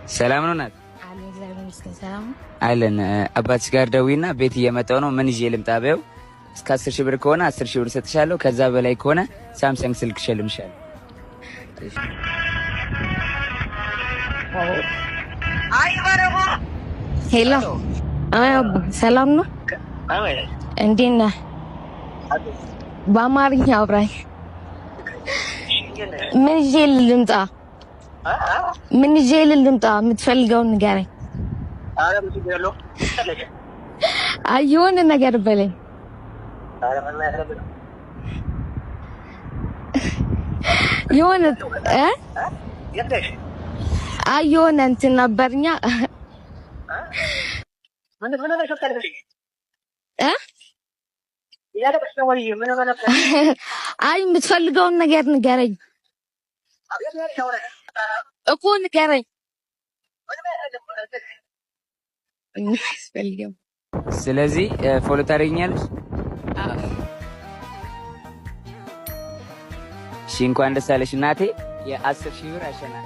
ሰላም ነው ናት? አለን። አባትሽ ጋር ደውይና ቤት እየመጣሁ ነው፣ ምን ይዤ ልምጣ በይው። እስከ 10,000 ብር ከሆነ 10,000 ብር እሰጥሻለሁ። ከዛ በላይ ከሆነ ሳምሰንግ ስልክ እሸልምሻለሁ። Hello፣ አይ አባ ሰላም ነው? እንዴት ነህ? በአማርኛ አውራኝ። ምን ይዤ ልምጣ? ምን ይዤ ልምጣ? የምትፈልገውን ንገረኝ። አይ የሆነ ነገር በለኝ። የሆነ አይ የሆነ እንትን ነበርኛ አይ የምትፈልገውን ነገር ንገረኝ እኮ ንገረኝ። ስለዚህ follow ታደርጊኛለሽ? እሺ፣ እንኳን ደስ አለሽ እናቴ። የ10,000 ብር አሸናፊ።